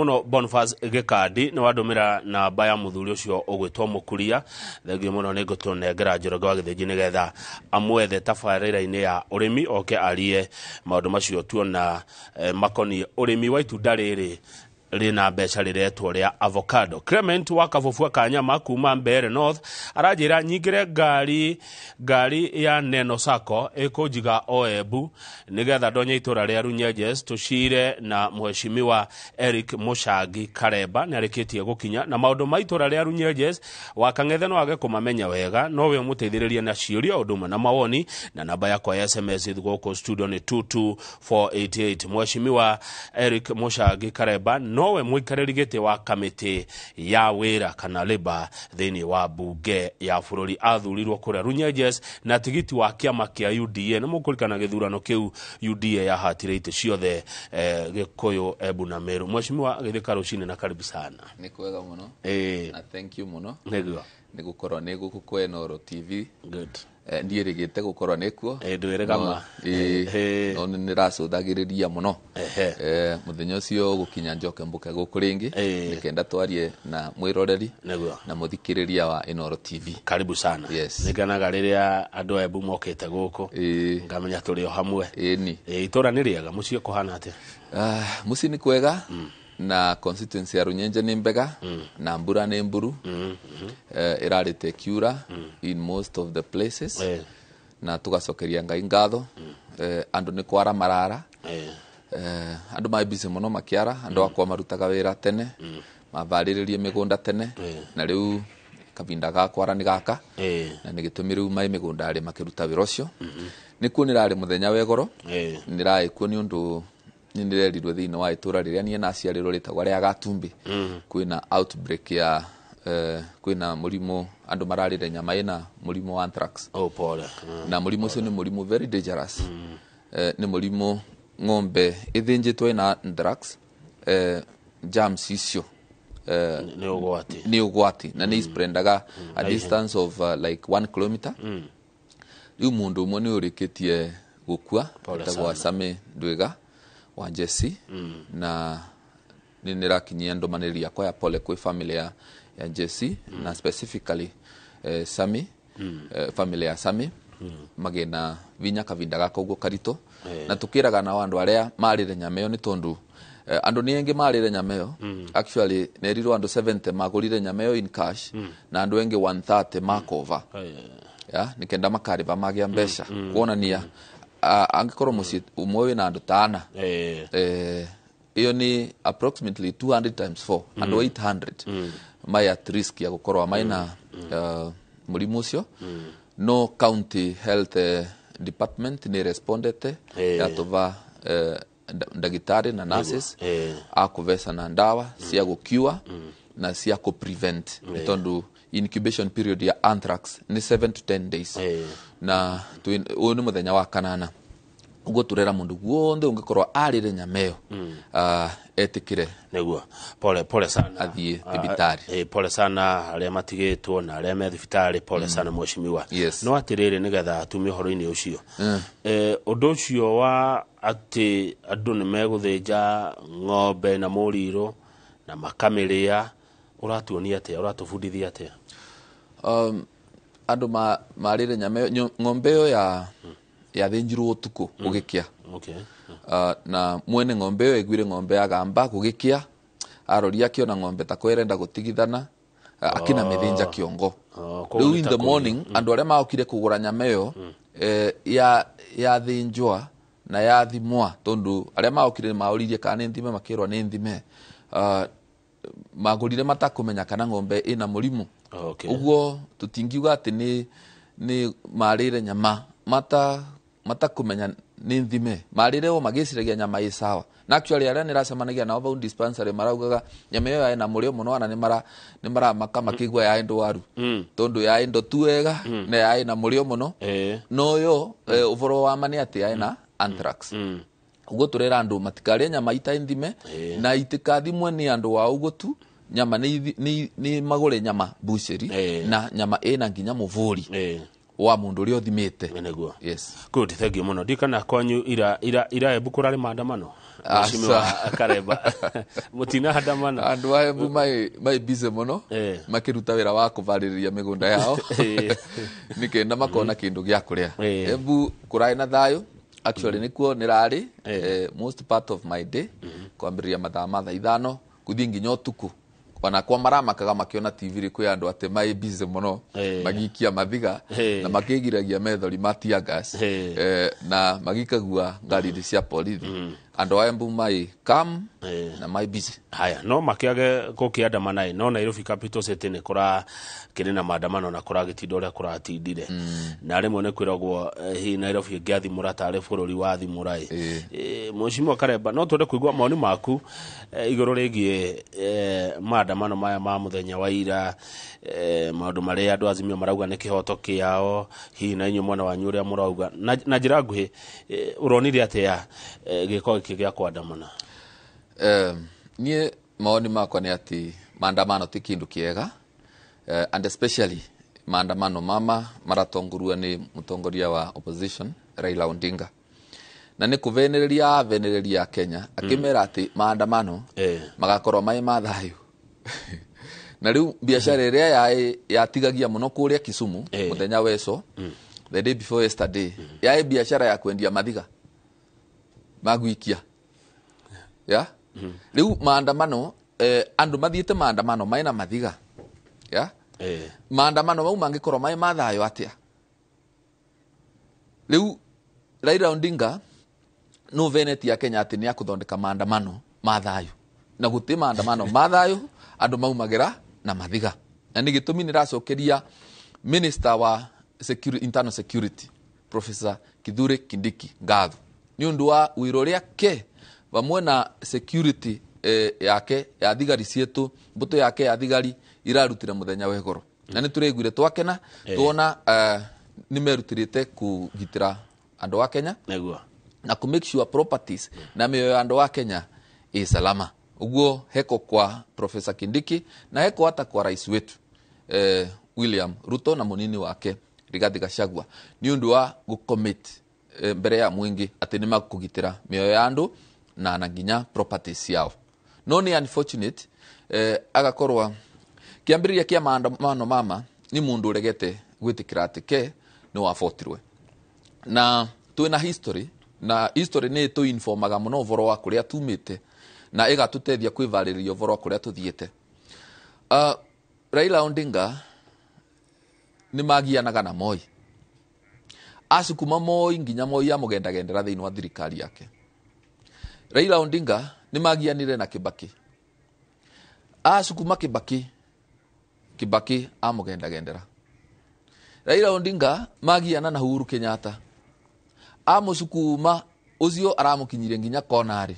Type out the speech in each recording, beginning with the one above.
Muno Boniface Gĩkandi nĩ wandũmĩra namba ya mũthuri ũcio ũgwĩtwo Mũkuria. Thengiũ mũno, nĩ ngũtũnengera Njoroge wa Gĩthĩnji nĩgetha amwethe tabarĩra-inĩ ya ũrĩmi oke arie maũndũ macio tuona makoniĩ ũrĩmi wa itunda rĩrĩ rĩna mbeca rĩretwo rĩa avocado. Clement wa Kabubua ka Nyama kuma Mbeere North aranjĩra nyingĩre ngari ya Neno Sacco ĩkũnjiga o Embu nĩgetha ndonye itũra rĩa Runyenjes tũcire na mheshimiwa Eric Mũcangi Karemba. Nĩ arĩkĩtie gũkinya na maũndũ ma itũra rĩa Runyenjes wa Kang'ethe no age kũmamenya wega, no we ũmũteithĩrĩrie na ciũria ũndũ ũmwe na mawoni, na namba yakwa ya SMS gũkũ studio nĩ 22488. Mheshimiwa Eric Mũcangi Karemba nowe mũikarĩri gĩtĩ wa kamĩtĩ ya wĩra kana labour thĩinĩ wa mbunge ya bũrũri. Athurirwo kũrĩa Runyenjes na tigiti wa kĩama kĩa UDA. Nĩ mũkũrikana gĩthurano kĩu UDA yahatire itĩ ciothe Gĩkũyũ, Embu na Meru. Mheshimiwa, gĩthĩka rũcinĩ na karibu sana. Nĩ kwega mũno. Na thank you mũno Nĩguo. Nĩ gũkorwo nĩ gũkũ kwa Inooro TV. Good. Ndiĩrĩgĩte gũkorwo nĩkuo. Ndwĩrĩga ma. No nĩ nĩracũthagĩrĩria mũno mũthenya ũcio gũkinya njoke mbũke gũkũ rĩngĩ nĩkenda twarie na mwĩroreri na mũthikĩrĩria wa Inooro TV. Karibu sana. Yes. Nĩngenaga rĩrĩa andũ a Embu mokĩte gũkũ, ngamenya tũrĩ o hamwe. Ĩni. Itũra nĩ rĩega, mũciĩ kũhana atĩa? Ah, mũciĩ nĩ kwega na constituency ya Runyenje nĩ mbega na mbura nĩ mburu, ĩrarĩte ĩkiura in most of the places na tugacokeria Ngai ngatho. Andũ nĩ kwara marara. Andũ marĩ busy mũno makĩara. Andũ akwa marutaga wĩra tene, mabarĩrĩrie mĩgũnda tene, na rĩu kavinda ga kwara nĩ gaka na nĩ gĩtũmi rĩu mai mĩgũnda rĩ makĩruta wĩra ũcio. Nĩkuo nĩrarĩ mũthenya wegoro, nĩrarĩ kuo nĩ ũndũ nĩ ndĩrerirwo thĩinĩ wa itũra rĩrĩa niĩ naciarĩrwo rĩtagwo rĩa Gatumbi kwĩna outbreak ya kwĩna mũrimũ, andũ mararĩre nyama ĩna mũrimũ wa anthrax. Oh, pole. Na mũrimũ ũcio nĩ mũrimũ very dangerous. Nĩ mũrimũ ng'ombe ĩthĩnjĩtwo ĩna anthrax, germs icio Nĩ ũgwati. Nĩ ũgwati na nĩ spreadaga a distance of like 1 kilometer. Rĩu mũndũ ũmwe nĩ ũrĩkĩtie gũkua. Pole etagwo sana. Sami Ndwiga wa Jesse, na nĩ nĩrakinyia ndũmanĩrĩri yakwa ya pole kwĩ family ya Jesse na specifically Sami, family ya Sami magĩ na vinya kavinda gaka ũguo karitũ. Na tũkĩraga nao andũ arĩa marĩre nyama ĩyo nĩ tondũ andũ nĩ aingĩ marĩre nyama ĩyo. Actually nerirwo andũ 70 magũrire nyama ĩyo in cash na andũ engĩ 130 makova ya nĩkenda makarĩba magĩa mbeca, kuonania angĩkorwo mũciĩ ũmwe wĩna andũ ta ana, ĩyo nĩ approximately 200 times 4, andũ 800 mai at risk ya gũkorwo maina mũrimũ ũcio. No county health department nĩ respondete, yatũva ndagĩtarĩ na nurses akũvecana ndawa cia gũcure na cia kũprevent, nĩ tondũ incubation period ya anthrax nĩ 7 to 10 days. Na ũyũ nĩ mũthenya wa kanana. Ũguo tũrera mũndũ guothe ũngĩkorwo arĩre nyama ĩyo etĩkĩre Nĩguo, pole pole sana. Athiĩ thibitarĩ. Pole sana arĩa matigĩtwo na arĩa me thibitarĩ, pole sana mheshimiwa. Yes. No atĩrĩrĩ, nĩgetha tume ũhoro-inĩ ũcio, ũndũ ũcio wa atĩ andũ nĩ megũthĩnja ng'ombe na mũrirũ na makamĩrĩa, ũratuonia atĩa, ũratũbundithia atĩa? Andũ marĩre nyama ĩyo, ng'ombe ĩyo ya yathĩnjirwo ũtukũ gũgĩkĩa. Na mwene ng'ombe ĩyo aiguire ng'ombe yagamba gũgĩkĩa, aroria akĩona ng'ombe ta ĩrenda gũtigithana, akina mĩthĩnja kĩongo. Oh, koguo Rĩu nĩ in ta the kũrĩa. morning andũ arĩa maokire kũgũra nyama ĩyo ya yathĩnjwa na yathimwa, tondũ arĩa maokire maũririe kana nĩ thime, makĩrwo nĩ thime. Magũrire matakũmenya kana ng'ombe ĩna mũrimũ. Ũguo tũtingiuga atĩ nĩ marĩre nyama matakũmenya nĩ thime, marĩre o magĩciragia nyama ĩ sawa. Na actually arĩa nĩracemanagia nao vau dispensary maraugaga nyama ĩyo yarĩ na mũrĩo mũno, ana nĩ maramaka makĩigua yarĩ ndwaru, tondũ yarĩ ndotu wega na yarĩ na mũrĩo mũno. No yo ũboro wa ma nĩ atĩ yarĩ na anthrax. Ũguo tũrera andũ matikarĩe nyama itarĩ thime na itikathimwe nĩ andũ wa ũguo tu. Nyama nĩ magũre nyama bucĩri na nyama ĩna nginya mũbũri wa mũndũ ũrĩa ũthimĩte. Nĩguo. Yes. Good, thank you mũno. Ndikana kwanyu ira Embu kũrarĩ maandamano? Mheshimiwa Karemba, mũtinaandamana? Andu a Embu mai busy muno makiruta wira wa kuvaririria migunda yao nikenda makona kindu gia kuria. Embu kurai na thayo actually, nikuo nirari most part of my day, kwambiriria mathaa ma thaa 5 kuthii nginya utuku. Ona kwa maramakaga makiona TV ri, kwi andu ati mai busy muno magikia mathiga na makigiragia methori ma tear gas na magikagua ngari cia borithi. Andu a Embu mai calm na mai busy. Haya, no makiage gũkĩandamana ĩ, no Nairobi Capital City nĩ kũra kĩrĩ na maandamano na kũragĩtinda ũrĩa kũratindire, na rĩmwe nĩ kwĩragwo hihi Nairobi ĩngĩathimũra tarĩ bũrũri wathimũra ĩ. Mheshimiwa Karemba, no twende kũigua mawoni maku igũrũ rĩgiĩ maandamano maya ma mũthenya wa ira, maũndũ marĩa andũ Azimio marauga nĩ kĩhoto kĩao, hihi na inyuĩ mwena wanyu ũrĩa mũrauga. Na njĩra nguhĩ, ũronire atĩa gĩko gĩkĩ gĩa kũandamana? Niĩ maoni makwa nĩ atĩ maandamano ti kĩndũ kĩega, and especially maandamano mama maratongorua nĩ mũtongoria wa opposition Raila Odinga, na nĩ kũvenereria avenereria Kenya akĩmera atĩ maandamano magakorwo mai ma thayũ. Na rĩu biacara ĩrĩa yatigagia mũno kũrĩa Kisumu mũthenya weco, the day before yesterday, yaĩ biacara ya kwendia mathiga magwikia ya rĩu maandamano. Andũ mathiĩte maandamano maina mathiga ya maandamano mau mangĩkorwo mai ma thayũ atĩa? Rĩu Raila Odinga no venetie Kenya atĩ nĩ akũthondeka maandamano ma thayũ, na gũtĩ maandamano ma thayũ andũ maumagĩra na mathiga. Na nĩ gĩtũmi nĩ racokeria minister wa security, internal security, Professor Kithure Kindiki ngatho nĩ ũndũ wa wĩra ũrĩa ke vamwe na security yake ya thigari cietũ, mbũtũ yake ya thigari irarutire mũthenya wa igũrũ, na nĩ tũraiguire twakena tuona nĩ merutirĩte kũgitĩra andũ a Kenya na ku make sure properties na mĩoyo ya andũ a Kenya ĩ salama. Ũguo heko kwa Professor Kindiki na heko hata kwa rais wetu William Ruto na mũnini wake Rigathi Gachagua nĩ ũndũ wa gũcommit mbere ya mwingi atĩ nĩ makũgitĩra mĩoyo ya andũ na nginya properties ciao. No nĩ unfortunate agakorwa kĩambĩrĩria kĩa maandamano mama nĩ mũndũ ũregete gwĩtĩkĩra atĩ ke nĩ wabotirwe. Na twĩna history, na history nĩ ĩtũinformaga mũno ũhoro wa kũrĩa tumĩte na ĩgatũteithia kwĩvarĩrĩria ũhoro wa kũrĩa tũthiĩte. Raila Odinga nĩ magianaga na Moi, acukuma Moi nginya Moi amũgendagendera thĩinĩ wa thirikari yake. Raila Odinga nĩ magianire na Kibaki, acukuma Kibaki, Kibaki amũgendagendera. Raila Odinga magiana na Uhuru Kenyatta, amũcukuma ũcio aramũkinyirie nginya konarĩ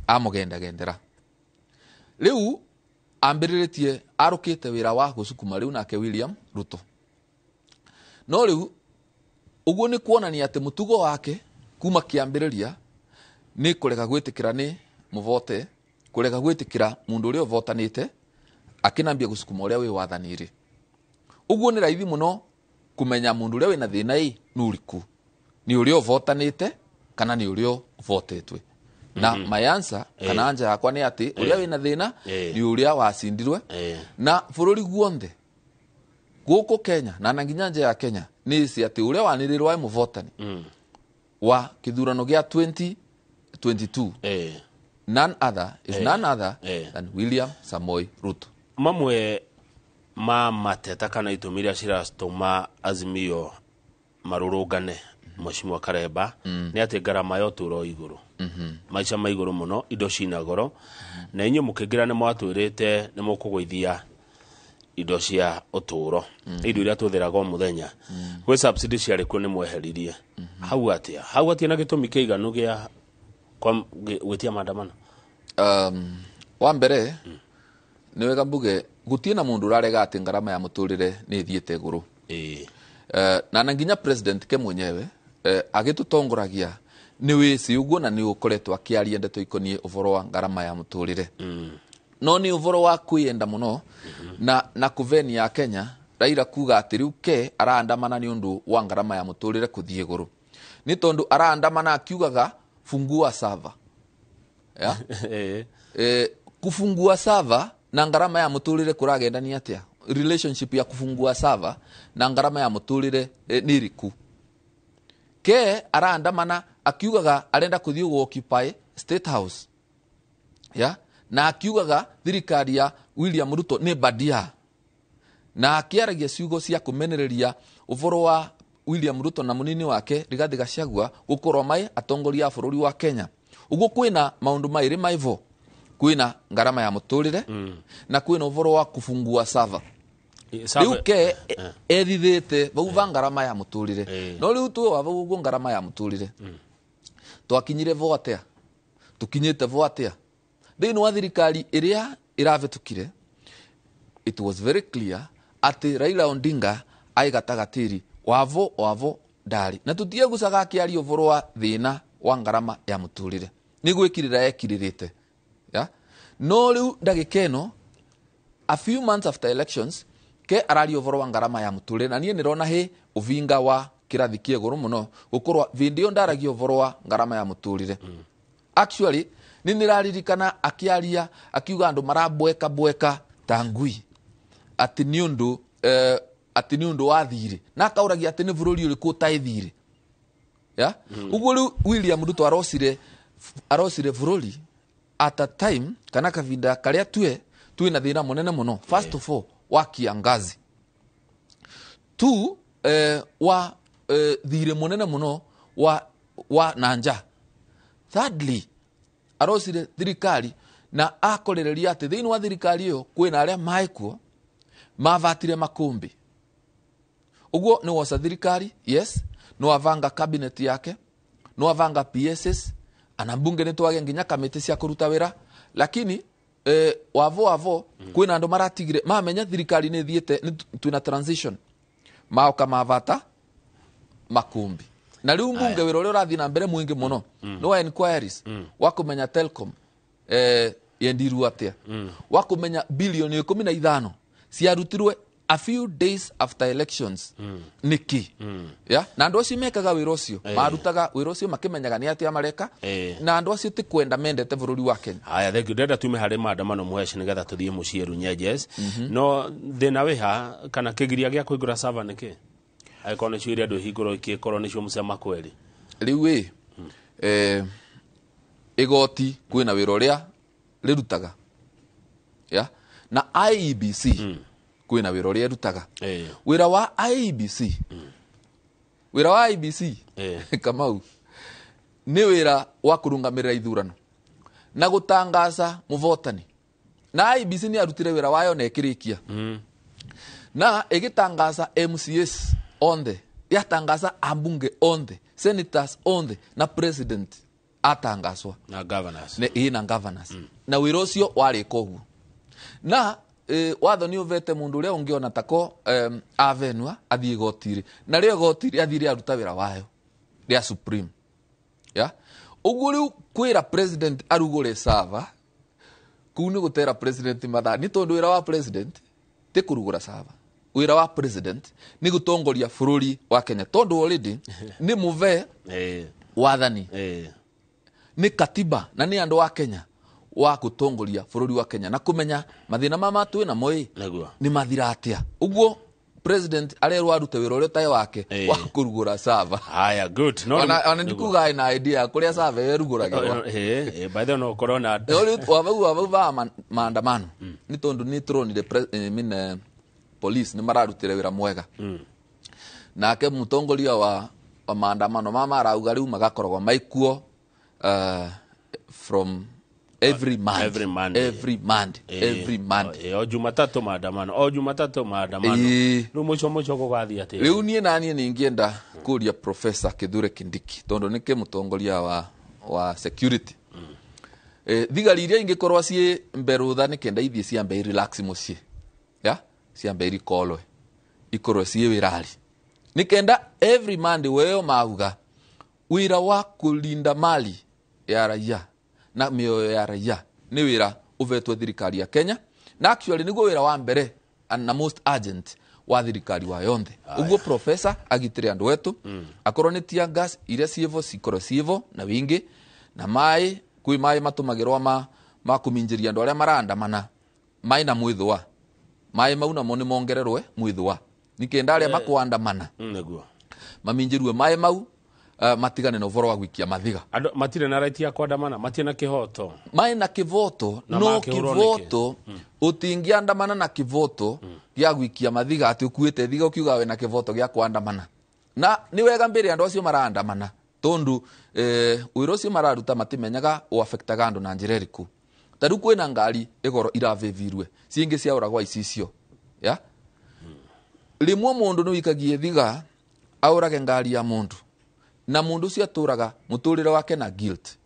amũgendagendera. Rĩu ambĩrĩrĩtie arũkĩte wĩra wa gũcukuma rĩu nake William Ruto. No rĩu ũguo nĩ kuonania atĩ mũtugo wake kuma kĩambĩrĩria nĩ kũrega gwĩtĩkĩra nĩ mũvote, kũrega gwĩtĩkĩra mũndũ ũrĩa ũvotanĩte, akĩnambia gũcukuma ũrĩa wĩ wathani-rĩ. Ũguo nĩ raithi mũno kũmenya mũndũ ũrĩa wĩna thĩna ĩ nĩ ũrĩkũ, nĩ ũrĩa ũvotanĩte kana nĩ ũrĩa ũvotetwe. Na my answer kana anja yakwa nĩ atĩ ũrĩa wĩna thĩna nĩ ũrĩa wacindirwe. Na bũrũri guonthe gũkũ Kenya na nginya nja ya Kenya nĩ ĩci atĩ ũrĩa wanĩrĩrwo e mũvotani wa kĩthurano gĩa 2022 none other is none other than William Samoei Ruto. Mamwe ma mateta kana itũmi iria ciratũma Azimio marũrũngane, Mheshimiwa Karemba, nĩ atĩ ngarama ya ũtũũro igũrũ, maica ma igũrũ mũno, indo cina goro, na inyuĩ mũkĩingĩra nĩ mwatwĩrĩte nĩ mũkũgũithia indo cia ũtũũro, indo iria tũhũthĩraga o mũthenya. Gwĩ subsidy ciarĩ kuo, nĩ mweheririe. Hau atĩa, hau atĩa na gĩtũmi kĩiganu gĩa gwĩtia maandamano? Wa mbere nĩ wega mbuge gũtirĩ na mũndũ ũrarega atĩ ngarama ya mũtũrĩre nĩ ĩthiĩte igũrũ. Na nginya president ke mwenyewe agĩtũtongoragia nĩ wĩci ũguo na nĩ ũkoretwo akĩaria ndeto ikoniĩ ũhoro wa ngarama ya mũtũrĩre. No nĩ ũhoro wa kwĩyenda mũno na kũvenia Kenya Raila kuga atĩ rĩu ke araandamana nĩ ũndũ wa ngarama ya mũtũrĩre kũthiĩ igũrũ, nĩ tondũ araandamana akiugaga fungua sava. Ya? Kufungua server na ngarama ya muturire kuragendania atia? Relationship ya kufungua server na ngarama ya muturire ni iriku? Ke araandamana akiugaga arenda kuthii gu occupy State House, ya, na akiugaga thirikari ya William Ruto ni badia, na akiaragia ciugo cia kumenereria uvoro wa William Ruto na munini wake Rigathi Gachagua gukorwo mai atongoria a bururi wa Kenya. Uguo kwina maundu mairi maivo, kwina ngarama ya muturire na kwina uvoro wa kufungua server. Riu ke ethithite vau va ngarama ya muturire, no riu tu wa vau uguo ngarama ya muturire twakinyire vo atia, tukinyite vo atia thiini wa thirikari iria iravitukire. It was very clear ati Raila Odinga ai gatagatiri wavo wavo ndari, na tutiegucaga akiaria uvoro wa thina wa ngarama ya muturire ni gwikirira ekiririte, ya. No riu ndagika ino, a few months after elections, ke araria uvoro wa ngarama ya muturire, na nie nirona he uvinga wa kirathi kia iguru muno gukorwa vindi iyo ndaragia uvoro wa ngarama ya muturire. Actually ni niraririkana akiaria akiuga andu marabweka bweka ta ngui ati ni undu ati ni undu wa thiri, na akauragia ati ni bururi uriku utai thiri, ya. Uguo riu William Ruto arocire bururi at a time kana kavinda karia tue twina thina munene muno. First of all, wa kiangazi, two, wa thire munene muno wa nanja, thirdly arocire thirikari na akorereria ati thiini wa thirikari iyo kwina aria maikuo mavatire makumbi. Uguo ni woca thirikari, yes, no avanga cabinet yake, no avanga PSS, ana mbunge ni twage nginya kamiti cia kuruta wira, lakini wavo wavo kwina andu maratigire mamenya thirikari ni thiete twina transition, maoka mavata makumbi. Na riu mbunge wira uria urathii na mbere mwingi muno no wa inquiries wa kumenya Telcom yendirwo atia, wa kumenya bilioni 15 ciarutirwe a few days after elections niki, ya. Na andu acio mekaga wira ucio marutaga wira ucio makimenyaga ni atia mareka, na andu acio ti kwenda mendete bururi wa Kenya. Haya, thank you. Ndenda tume hari maandamano muheci nigetha tuthie mucii Runyenjes. No thina wiha kana kigiria gia kuingura server niki agikorwo nicio iria andu hingũrwo ikikorwo nicio mucema kweri? Riu ĩ igoti kwina wira uria rirutaga, ya, na IEBC kwina wira uria irutaga. Wira wa IEBC, wira wa IEBC Kamau ni wira wa kurungamirira ithurano na gutangaza muvotani, na IEBC ni arutire wira wayo na ikirikia na igitangaza MCAs onthe, yatangaza ambunge onthe, senators onthe, na president atangazwa na governors na governors. Na wira ucio warika uguo na watho ni uvete mundu uria ungiona tako avenua athie igotiri, na rio igotiri athire aruta wira wayo ria supreme, ya. Uguo riu kwira president arugure server kuu ni gutera president mathaa, ni tondu wira wa president ti kurugura server. Wira wa president ni gutongoria bururi wa Kenya, tondu already ni muve wathani ni katiba na ni andu wa Kenya wa gutongoria bururi wa Kenya na kumenya mathina ma matwi na moi ni mathira atia. Uguo president arerwo arute wira uria tai wake wa kurugura server. Haya, good. No, ona ndikuga ina idea kuria server yeruguragirwa. By the way, no corona wavau va maandamano ni tondu ni turonire police ni mararutire wira mwega. Nake mutongoria wa maandamano mama arauga riu magakoragwo maikuo from every month, every Monday, every Monday, every Monday. O Jumatatu maandamano, o Jumatatu maandamano. Riu mwico mwico gugathii atia? Riu nie na nie ningienda kuria Professor Kithure Kindiki tondu nike mutongoria wa security. Thigari iria ingikorwo ciĩ mberutha nĩ kenda ithiĩ ciambe relax muciĩ, ya, ciambe irikolwe ikorwo ciĩ wĩrari nĩ kenda every Monday weo mauga wira wa kulinda mali ya raia na mioyo ya raia ni wira uvetwe thirikari ya Kenya, na actually niguo wira wa mbere and na most urgent wa thirikari wa yonthe. Uguo professor agitire andu wetu akorwo ni tear gas iria cievo cikorwo cievo na wingi na mai Kwi mai matumagirwa ma kuminjiria andu aria marandamana mai na mwithwa mai mau namo ni mongererwe mwithwa nikenda aria makuandamana niguo maminjirwe mai mau matigane na uvoro wa gwikia mathiga. Andu matire na right ya kuandamana, matire na kihoto. Mai na kivoto, no kivoto utingiandamana na kivoto gya gwikia mathiga ati ukuite thiga ukiuga we na kivoto gya kuandamana. Na ni wega mbere andu acio marandamana tondu wira ucio mararuta matimenyaga uaffectaga andu na njira iriku. Ta riu kwina ngari igoro iravivirwe cingi ciauragwa icicio ya rimwe mundu ni wikagie thiga aurage ngari ya mundu na mundu ucio aturaga muturire wake na guilt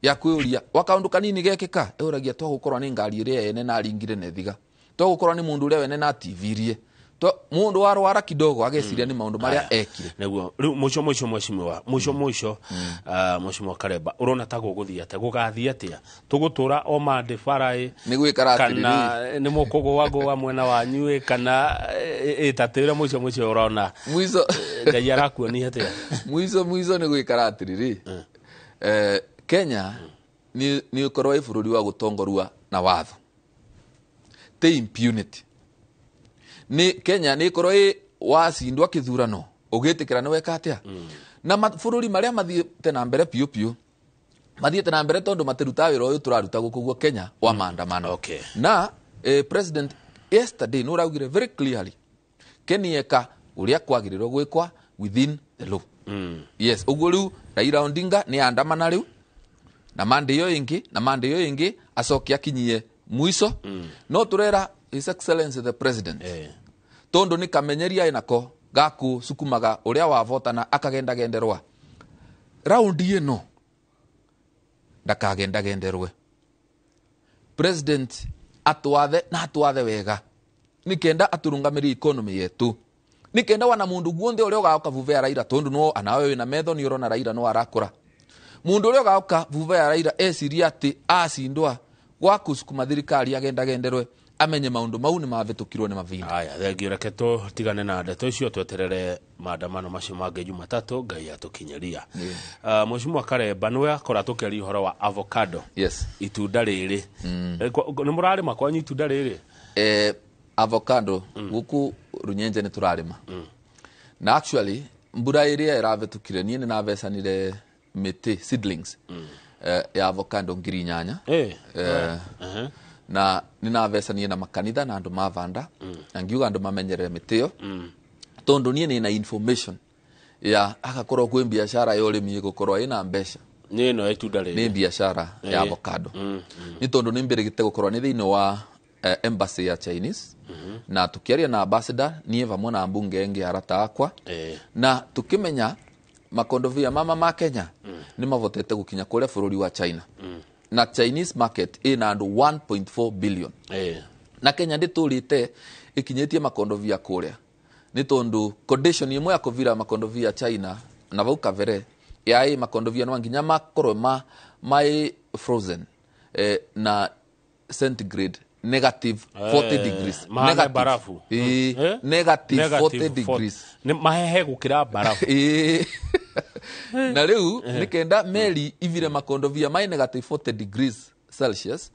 ya kwiuria wa kaundu kanini gekika euragia to gukorwa ni ngari iria ene na ringire ne thiga to gukorwa ni mundu uria wene na tivirie to mundu warwara kidogo ageciria ni maundu maria ekire. Niguo riu muico muico mweshimiwa muico muico mweshimiwa Karemba urona ta guguthia atia gugathia atia tugutura o mande barai ni gwikara atiriri kana ni mukugwa gwa mwena wanyu kana itatire muico muico urona muico Ngai arakuonia atia muico muico ni gwikara atiriri. Kenya ni ukorwa i bururi wa gutongorua na watho te impunity. Ni Kenya ni ikorwo i wacindwa kithurano ugitikira ni weka atia. Na bururi maria mathiete na mbere piu piu mathiete na mbere tondu matiruta wira uyu turaruta guku guo Kenya wa maandamano. Okay. Na president yesterday no raugire very clearly Kenya eka uria kwagirirwo gwikwa within the law. Yes, uguo riu Raila Odinga ni andamana riu na mande yo ingi na mande yo ingi acoke akinyie mwico. No turera His Excellency the President tondu ni kamenyeria inako gaku sukumaga uria wavotana akagendagenderwa raundi ino ndakagendagenderwe. President atwathe na atwathe wega nikenda aturungamiri economy yetu nikenda wana mundu guonthe uria ugaoka vuve ya Raila tondu no anawe wina metho ni urona Raila no arakura mundu uria ugaoka vuve ya Raila eciria ati acindwa gwaku sukuma thirikari agendagenderwe amenye maundu mau ni mavitukirwo ni mavinda. Aya thengio, reke tutigane na ndeto icio tweterere maandamano macio mangĩ Jumatatu Ngai atukinyeria. Mheshimiwa Karemba niwe akora tukiaria uhoro wa avocado. Yes. Itunda riri ni murarima kwanyu itunda riri? Avocado guku Runyenje ni turarima. Na actually mbura iria iravitukire nie ni navecanire miti seedlings ya avocado 8,000. Na ninavecanie na makanitha na andu mavanda na ngiuga andu mamenyerere miti iyo tondu nie nina information ya agakorwo kwi biashara ya urimi igukorwo ina mbeca ni no itunda riri ni biashara ya avocado. Ni tondu ni mbirigite gukorwo ni thiini wa embassy ya Chinese na tukiaria na ambassador nie vamwe na mbunge engi arata akwa na tukimenya makondovia mama ma Kenya ni mavotete gukinya kuria bururi wa China. Na Chinese market ina andu 1.4 billion. Na Kenya nditurite ikinyitie makondovia kuria ni tondu condition imwe ya kuvira makondovia China na vau kavere yai makondovia no nginya makorwe ma mai frozen na centigrade negative 40 degrees. Negative barafu. Negative 40 degrees. Ni mahehe gukira barafu. Na riu nikenda meli ivire makondovia mai negative 40 degrees Celsius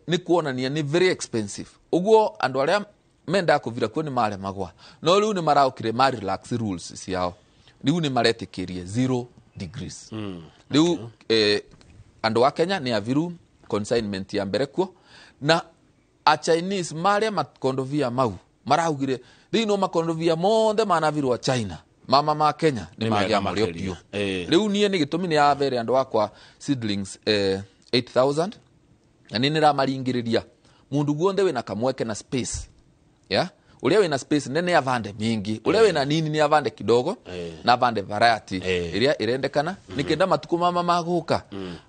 ni kuonania ni very expensive. Uguo andu aria menda kuvira kuo ni maremagwa no riu ni maraukire ma relax rules ciao riu ni maretikirie 0 degrees. Riu andu a Kenya ni aviru consignment ya mbere kuo na a Chinese maria makondovia mau maraugire thiini wa makondovia monthe manavirwa China mama ma Kenya ni magia mario piu. Riu nie ni gitumi ni avere andu akwa seedlings 8000 na ni niramaringiriria mundu guonthe wina kamweke na space ya uria wina space nene avande mingi uria wina nini ni avande kidogo na avande variety iria irendekana nikenda matuku mama maguka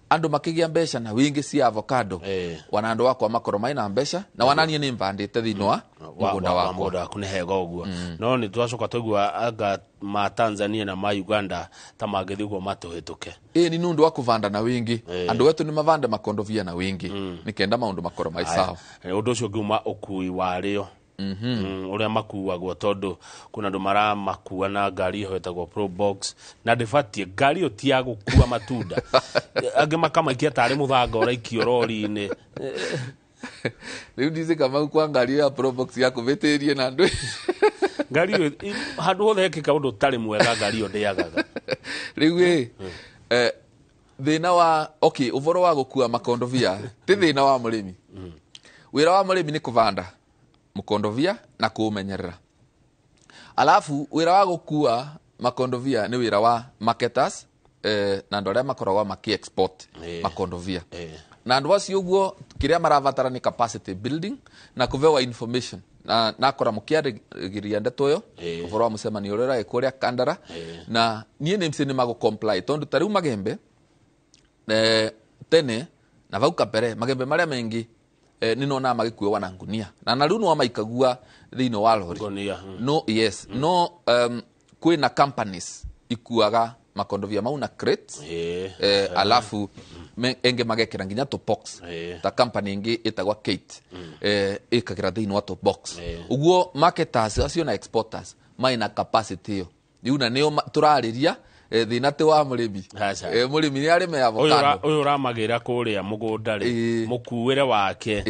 andu makigia mbeca na wingi cia avocado wana andu akwa makoro maina mbeca na wananie ni mbandite thiini wa mugunda wakwa waku ni hega uguo. No ni twacoka twaigua anga ma Tanzania na ma Uganda ta mangithi uguo matuhituke ni nundu wa kuvanda na wingi. Andu wetu ni mavande makondovia na wingi nikenda maundu makoro mai sawa. Undu ucio ngiuma ukui wario Ũrĩa makuagwo tondũ kuna andũ maramakua na ngari ĩyo ĩtagwo Probox na ndĩbatiĩ ngari ĩyo ti ya gũkua matunda, angĩ makamaikia tarĩ mũthanga ũraikio rori-inĩ. Riu ndici Kamau kwa ngari ya Probox ya kuvitirie na andu. Ngari ĩyo handũ hothe hekĩka ũndũ ũtarĩ mwega, ngari ĩyo ndĩagaga. Riu ĩ thina wa okay uvoro wa gukua makondovia ti thina wa murimi. Wira wa murimi ni kuvanda mukondovia na kuumenyerera, alafu wira wa gukua makondovia ni wira wa marketers na andu aria makoragwo maki export makondovia. Na andu acio uguo kiria marabatara ni capacity building na kuvewa information na nakora mukiarigiria ndeto yo uvoro wa mucemanio uria ũraĩ kuria Kandara. Na niĩ nĩ mci nĩ magũ comply tondu ta riu magembe tene na vau kabere magembe maria mengi nĩ nona magĩkuĩwa na ngunia na riu no maikagua thĩinĩ wa lori. Ngunia. No yes. No kwĩna companies ikuaga makondovia mau na crates. Alafu enge magekera nginya to box. Ta company ingi itagwa Kate ikagira thiini wa to box. Uguo marketers acio na exporters maina capacity iyo riu na nio turariria thina ti wa murimi. Aca. Murimi ni arime avocado. Ũyũ ũramagĩra kũrĩa mũgũnda rĩ, mũkuĩre wake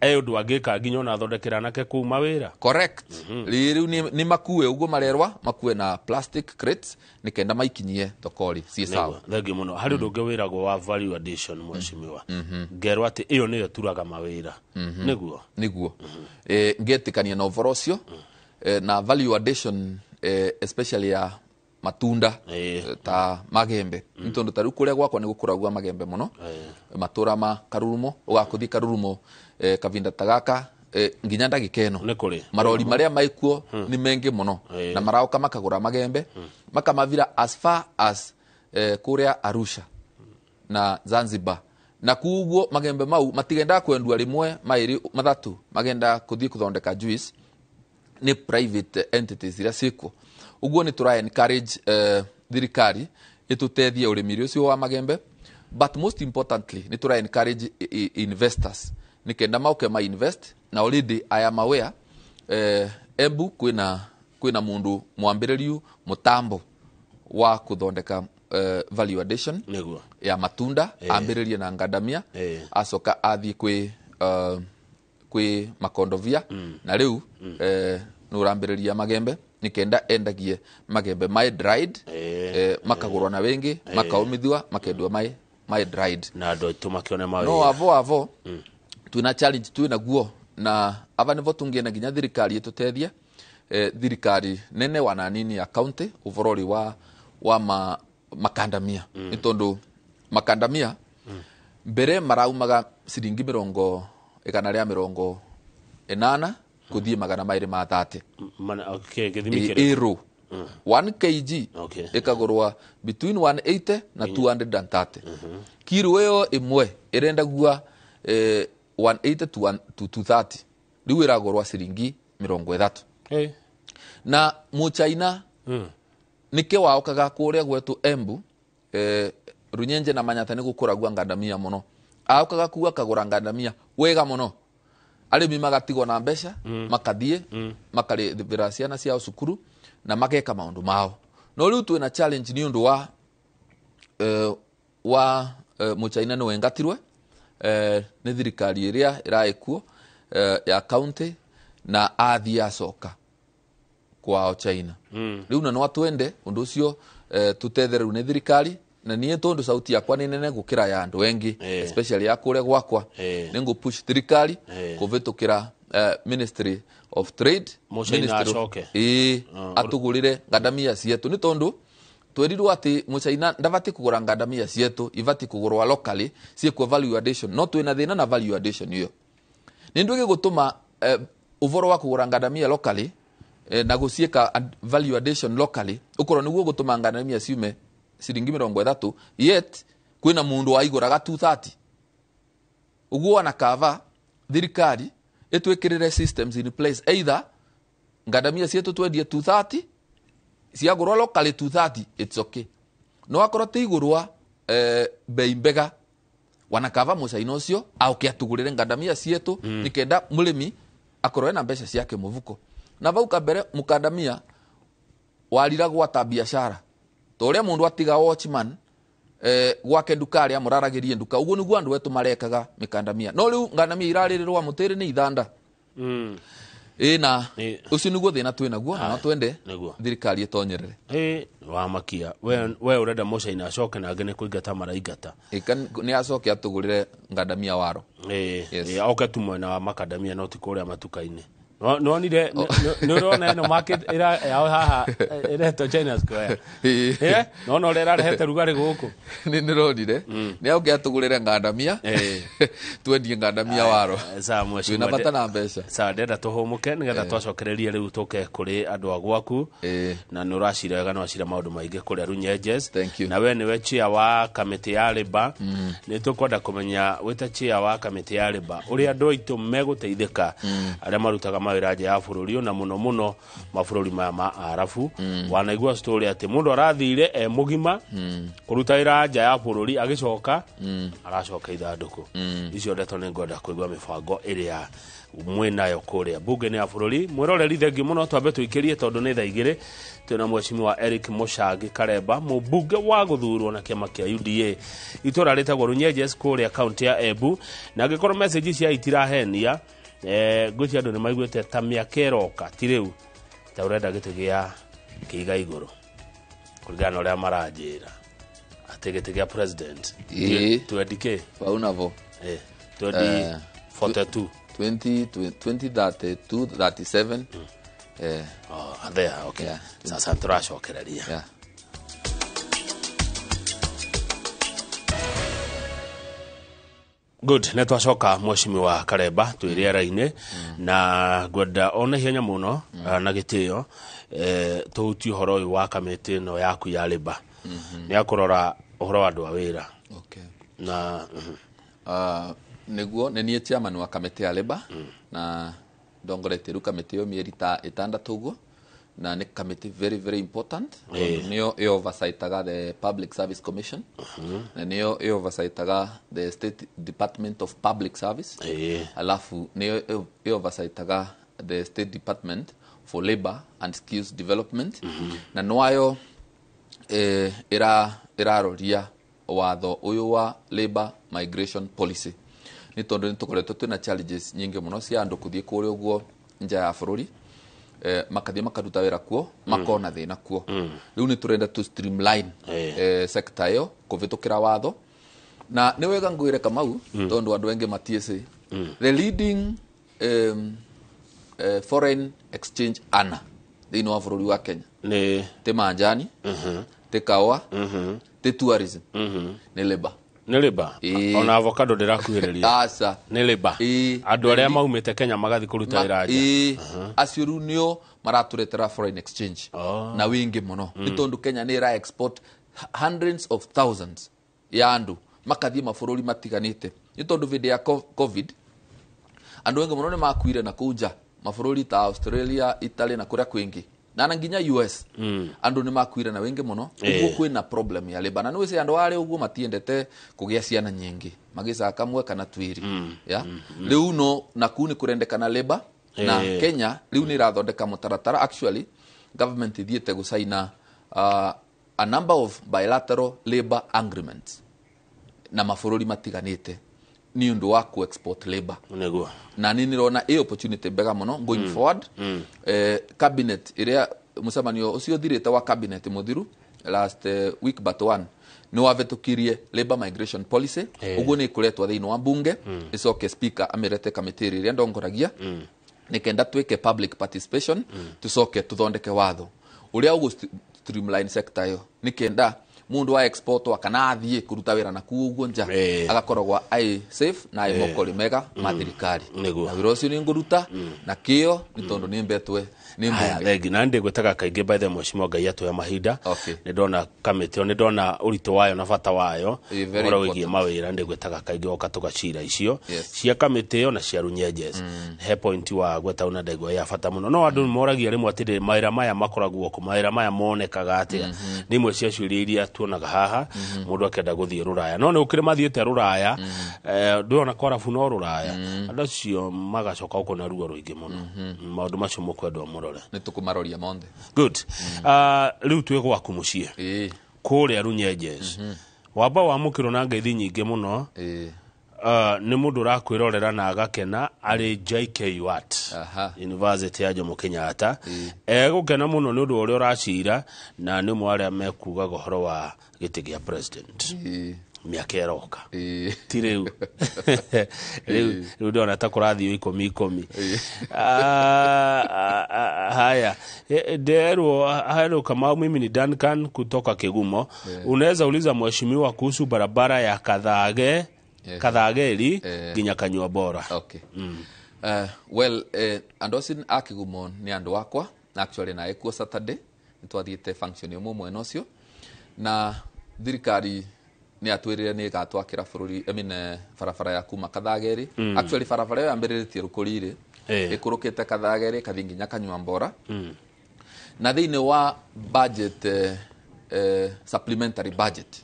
e ũndũ angĩka nginya ona athondekera anake kũu mawĩra. Correct. Riu ni makue uguo marerwa makue na plastic crates ni kenda maikinyie thokori ci sawa. Thengiũ mũno. Harĩ ũndũ ũngĩ wĩragwo wa value addition, mheshimiwa, ngerwo atĩ ĩyo nĩyo turaga mawĩra, nĩguo? Niguo. Ngetikania na ũvoro ũcio na value addition especially ya matunda ta magembe. Nĩ tondũ ta rĩu kũrĩa gwakwa nĩ gũkũragua magembe mũno matũra ma Karurumo, ũgakũthiĩ Karurumo kavinda ta gaka nginya ndagĩka ĩno Nĩ kũrĩ marori marĩa maikuo nĩ mengi mũno na maroka makagũra magembe makamavira as far as kũrĩa Arusha na Zanzibar, na kuguo magembe mau matigendaga kwendua rimwe mairi mathatu, magenda kuthie kuthondeka juice ni private entities iria ciĩkuo. Uguo ni tura encourage thirikari itutethie urimi ucio wa magembe, but most importantly ni tura encourage investors ni kenda mauke ma invest. Na already I am aware Embu kwina mundu mwambiririu mutambo wa kuthondeka value addition ya matunda. Ambiririe na ngandamia, acoka athie kwi makondovia na riu nurambiriria magembe nikenda endagie magembe mai dried makagurwa na wengi makaumithua makendwa mai dried na andũ aitũ makĩone mawĩra. No avo twina challenge twina guo na ava nivo tungienda nginya thirikari itutethie thirikari nene wana nini ya county uvorori wa makandamia. Ni tondu makandamia mbere maraumaga ciringi 180 kuthie 230. Okay, gĩthimi kĩrĩkũ? Ĩrũ 1 kg ĩkagũrwa between 180 na 230. Kiro ĩyo ĩmwe ĩrendagua 180 to to 230, rĩu ĩragũrwa ciringi 30. Na mũchaina nĩkĩ waokaga kũrĩa gwetũ Embu Runyenje na Manyata nĩ gũkũragua ngandamia mũno, aokaga kuu akagũra ngandamia wega mũno, arĩmi magatigwo na mbeca makathie makarĩhĩra ciana ciao cukuru na mageka maũndũ mao. No rĩu twĩna challenge nĩ ũndũ wa mũchaina nĩ wengatirwe nĩ thirikari ĩrĩa ĩraĩkuo ya county na athiĩ acoka kwao China. Rĩu na no atwende ũndũ ũcio tũtethererwo nĩ thirikari, na niĩ tondũ sauti yakwa nĩ nene gũkĩra ya andũ engi especially ya kũrĩa gwakwa nĩ ngũ push thirikari kũvĩtũkĩra Ministry of Trade. Mũchaina acoke. Ĩĩ, atũgũrĩre ngandamia cietũ nĩ tondũ twerirwo atĩ mũchaina ndabatiĩ kũgũra ngandamia cietũ, ibatiĩ kũgũrwa locally ciĩkwo value addition. No twĩna thĩna na value addition ĩyo nĩ ndũ gĩgũtũma ũvoro wa kũgũra ngandamia locally na gũciĩka value addition locally ũkorwo nĩguo gũtũma ngandamia ciume ciringi 30, yet kwĩna mũndũ waigũraga 230. Ũguo wana kava thirikari ĩtwĩkĩrĩre systems in place, either ngandamia cietũ twendie 230, ciagũrwo locally 230, it's okay, no akorwo ti igũrwa bei mbega wanakava mũcaina ũcio aũke atũgũrĩre ngandamia cietũ nikenda mũrĩmi Akorwo ena mbeca ciake mũbuko. Na vau kabere mukandamia wariragwo ta biashara ta ũrĩa mũndũ atiga watchman gwake nduka arĩa mũraragĩrie nduka ũguo nĩguo andũ etu marekaga mikandamia. No rĩu ngandamia irarĩrĩrwo mũtĩrĩ nĩ ithanda. Ĩna ũcio nĩguo thĩna twĩ naguo, na no twende thirikari ĩtonyerere. Wamakia we ũrenda mũcaina acoke na angĩ nĩ kũingata maraingata. Nĩ acoke atũgũrĩre ngandamia waro. Oke tu mwena wa makandamia no ti kũrĩa matuka-inĩ. Nonire nĩ ũrona ĩno market yao haha ĩretwo China Square. No ũrĩa ĩrarehete rugarĩ gũkũ. Nĩ ndĩronire. Nĩ oke atũgũrĩre ngandamia. Twendie ngandamia waro. Twĩna bata na mbeca. Sawa, ndĩrenda tũhũmũke nĩgetha twacokererie rĩu tũke kũrĩ andũ a gwaku. Na nĩ ũracira wega, nĩ wacira maũndũ maingĩ kũrĩa Runyenjes. Na we nĩwe chair wa kamĩtĩ ya Labour. Nĩ tũkwenda kũmenya wĩta chair wa kamĩtĩ ya Labour ũrĩa andũ aitũ megũteithĩka arĩa marutaga mawĩra nja ya bũrũri, na mũno mũno mabũrũri maya ma Arabu. Wanaigua story atĩ mũndũ arathire e mũgima kũruta wĩra nja ya bũrũri, agĩcoka aracoka ithandũkũ. Icio ndeto nĩ ngwenda kũigua mĩbango ĩrĩa mwĩnayo kũrĩa bunge-inĩ ya bũrũri. Mwĩroreri, thengiũ mũno, twambe tũikĩrie tondũ nĩ thaa 2. Twĩna mheshimiwa Eric Mũchangi Karemba, mũmbunge wa gũthurwo na kĩama kĩa UDA itũra rĩtagwo Runyenjes kũrĩa kaunti ya Embu. Na angĩkorwo message cia itirahenia, ngwĩciria andũ nĩ maiguĩte ta mĩaka ĩroka ti rĩu ta ũrenda gĩtĩ gĩa kĩiga igũrũ kũringana na ũrĩa maranjĩra atĩ gĩtĩ gĩa president 20K Vau navo. 2042. 2032, 37. Oh, there, okay. Sasa tũracokereria. Good, nĩ twacoka mheshimiwa Karemba twĩ rĩera-inĩ, na ngwenda ona ihenya mũno na gĩtĩo tũhutie ũhoro ũyũ wa kamĩtĩ ĩno yaku ya Labour. Nĩ akũrora ũhoro wa andũ a wĩra. Na nĩguo nĩ niĩ chairman wa kamĩtĩ ya Labour, na ndongoretie rĩu kamĩtĩ ĩyo mĩeri ta 6 ũguo, na nĩ kamĩtĩ very very important. Nĩyo ĩ-oversightaga the Public Service Commission, na nĩyo ĩ-oversightaga the State Department of Public Service, alafu nĩyo ĩ-oversightaga the State Department for Labor and Skills Development, na nĩwayo ĩraroria watho ũyũ wa Labor Migration Policy. Nĩ tondũ nĩ tũkoretwo twĩna challenges nyingĩ mũno cia andũ kũthiĩ kũrĩa ũguo nja ya bũrũri, makathiĩ makaruta wĩra kuo, makona thĩna kuo. Rĩu nĩ tũrenda to streamline sector ĩyo kũvĩtũkĩra watho. Na nĩ wega ngwĩre Kamau, tondũ andũ aingĩ matiĩcĩ the leading foreign exchange earner thĩinĩ wa bũrũri wa Kenya nĩ ti manjani, ti kaũa, ti tourism, nĩ labor. Nĩ labor. Ona avocado ndĩrakuhĩrĩria. Aca. Nĩ labor. Andũ arĩa maumĩte Kenya magathiĩ kũruta wĩra nja. Acio rĩu nĩo maratũretera foreign exchange na wĩingĩ mũno. Nĩ tondũ Kenya nĩ ĩra export hundreds of thousands ya andũ makathiĩ mabũrũri matiganĩte. Nĩ tondũ hĩndĩ ya COVID andũ aingĩ mũno nĩ makuire na kũu nja, mabũrũri ta Australia, Italy na kũrĩa kwĩngĩ, na nginya US. Andũ nĩ makuire na wĩingĩ mũno. Ũguo kwĩna problem ya labor. Na nĩ wĩci andũ arĩa ũguo matiendete kũgĩa ciana nyingĩ, magĩcaga kamwe kana twĩrĩ. Rĩu no na kũu nĩ kũrendekana labor. Na Kenya rĩu nĩ ĩrathondeka mũtaratara. Actually government ithiĩte gũcaina a number of bilateral labor agreements na mabũrũri matiganĩte nĩ ũndũ wa ku-export labor. Nĩguo. Na nĩ ndĩrona ĩ opportunity mbega mũno going forward. Cabinet ĩrĩa mũcemanio ũcio ũthirĩte wa cabinet mũthiru last week but one nĩ wavĩtũkirie labor migration policy. Ũguo nĩ ĩkũretwo thĩinĩ wa bunge, ĩcoke speaker amĩrete kamĩtĩ ĩrĩa ndongoragia, nĩ kenda twĩke public participation, tũcoke tũthondeke watho ũrĩa ũgũ streamline sector ĩyo, nĩ kenda mũndũ wa export kana athiĩ kũruta wĩra na kũu ũguo nja agakoragwo ai safe na ai mokori mega ma thirikari. Na wĩra ũcio nĩ ngũruta na kĩo nĩ tondũ nĩ mbetwe nĩ mbunge. Thengi. Na ndĩgwĩtaga kaingĩ by the mheshimiwa Ngai atũhe mahinda. Nĩ ndona kamĩtĩ ĩyo, nĩ ndona ũritũ wayo na bata wayo ũhoro wĩgiĩ mawĩra. Ndĩgwĩtaga kaingĩ oka tũgacira icio cia kamĩtĩ ĩyo na cia Runyenjes. He point wa gweta una ndegwa ya bata mũno. No andũ moragia rĩmwe atĩrĩ, mawĩra maya makoragwo kũ, mawĩra maya monekaga atĩa? Nĩ imwe cia ciũria iria tuonaga haha mundu akenda guthie ruraya no ni ukire mathiete ruraya ndurona kwarabu no ruraya andu acio magacoka uko na ruo ruingi muno maundu macio mukwendwo murore ni tukumaroria monthe. Good. Riu twi gwaku mucii kuria Runyenjes wamba wamukirwo na ngeithi nyingi muno. Ni mundu urakwirorera na agakena ari JKUAT University ya Jomo Kenyatta. Egukena muno ni undu uria uracira na ni mwe aria mekugaga uhoro wa giti gia president miaka iroka ti riu riu ndona ta kurathio 10 10. Haya nderwo hello Kamau, mimi ni Duncan kutoka Kigumo. Unaweza uliza mheshimiwa kuhusu barabara ya Kathage Kathageri nginya Kanyua Bora. Okay. Well, andu acio a Kigumo ni andu akwa na actually na ekuo Saturday nitwathiite function imwe mwena ucio na thirikari ni atwirire ni igatwakira bururi, I mean, barabara ya kuma Kathageri. Actually barabara iyo yambĩrĩrĩtie Rũkũri-rĩ ĩkũrũkĩte Kathageri ĩkathiĩ nginya Kanyua Mbora. Na thĩinĩ wa budget supplementary budget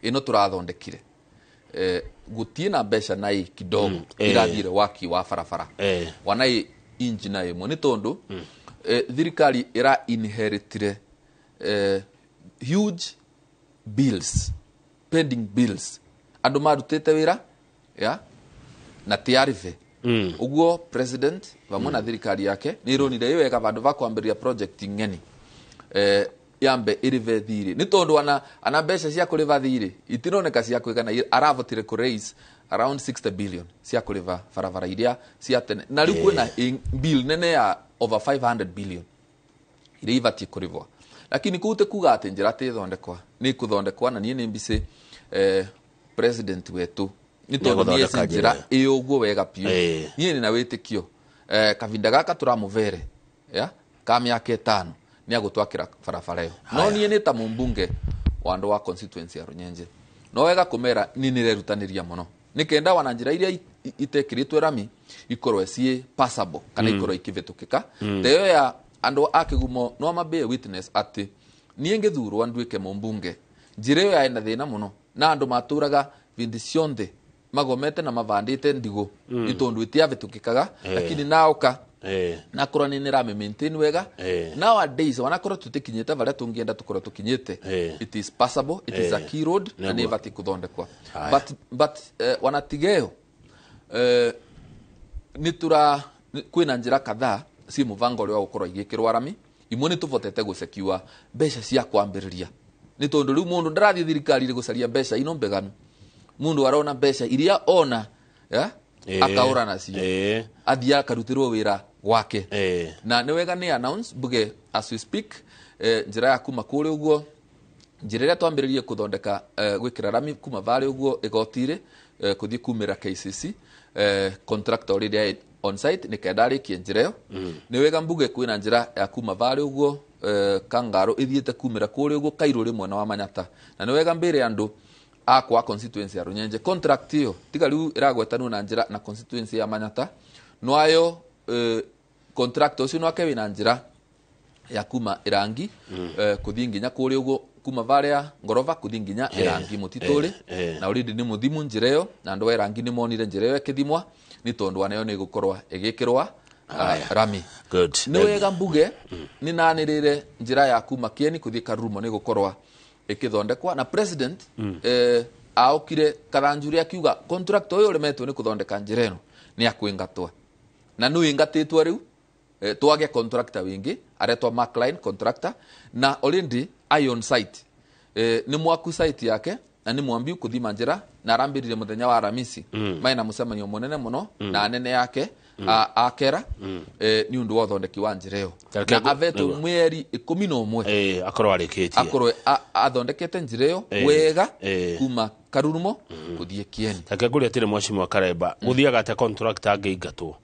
ĩno tũrathondekire gutie na mbeca na i kidogo irathire waki wa barabara wana i inji na imwe ni tondu thirikari ira inheritire huge bills, pending bills, andu marutite wira ya na tiarive. Uguo president vamwe na thirikari yake ni ironire ĩ wega vandu va kwambĩrĩria project ng'eni yambe irive thiri ni tondu ana mbeca cia kuriva thiri itironeka cia kuigana. Aravotire ku raise around 60 billion cia kuriva barabara iria cia tene na riu kwina bill nene ya over 500 billion iria ibatie kurivwa, lakini kuu te kuga ati njira ti thondekwa ni kuthondekwa na nie ni mbici president wetu ni tondu nie njira iyo uguo wega piu nie ni na witikio kavinda gaka turamuvere ya ka miaka 5 ni agutwakira barabara iyo. No nie ni ta mumbunge wa andu wa constituency ya Runyenje no wega kumera ni nirerutaniria muno nikenda wana njira iria itekiritwe rami ikorwe sie passable kana ikorwe ikivitukika teyo ya andu a Kigumo no mabe witness ati nie ngithurwo nduike mumbunge njira iyo yaina thina muno na andu maturaga vindi cionthe magomete na mavandite ndigo itondu itiavitukikaga, lakini naoka nakorwo ni nirame maintain wega. Nowadays wanakorwo tutikinyite varia tungienda tukorwo tukinyite, it is passable, it is a key road na ni ibati kuthondekwa. But wanatigeo nitura kwina njira kadhaa si muvango uria wa gukorwo igikirwo rami imwe ni tuvotete gusekiwa mbeca cia kwambiriria ni tondu riu mundu ndarathie thirikari ri gucaria mbeca ino mbeganu mundu arona mbeca iria ona ya akaura nacio athia akarutirwo wira gwake. Na ni wega ni announce buge as we speak njira ya kuma kuri uguo njira iria twambiririe kuthondeka gwikira rami kuma vale uguo igotire kuthie kumira KCC contractor already on site ni kenda arikie njira iyo. Ni wega mbuge kwina njira ya kuma vale uguo Kangaro ithiete kumira kuri uguo Kairũ ri mwena wa Manyata. Na ni wega mbire andu akwa constituency ya Runyenje contract iyo tiga riu iragwetanwo na njira na constituency ya Manyata nwayo contract ucio nwake wina njira ya kuma Irangi kuthie nginya kuri uguo kuma varia Ngorova kuthie nginya Irangi mutituri na already ni muthimu njira iyo na andu a Irangi ni monire njira iyo ikithimwa ni tondu anayo ni gukorwa igikirwa rami. Good. Ni wega mbuge ni nanirire njira ya kuma Kieni kuthie Karurumo ni gukorwa ikithondekwa na president aokire Kathanjuri akiuga contract uyu uremetwo ni kuthondeka njira ino ni akwingatwa na nu ingatitwo riu twage contractor wingi aretwa Macline contractor na already ion site ni mwaku site yake na ni mwambiu kuthima njira na arambirire muthenya wa Aramisi maina mucemanio munene muno na anene yake akera ni undu wa uthondeki wa njira iyo na avetwo mweri 11 akorwo arikitie akorwo athondekete njira iyo wega kuma Karurumo kuthie Kieni. Take nguria atiri mheshimiwa Karemba guthiaga atia contractor angĩingatwo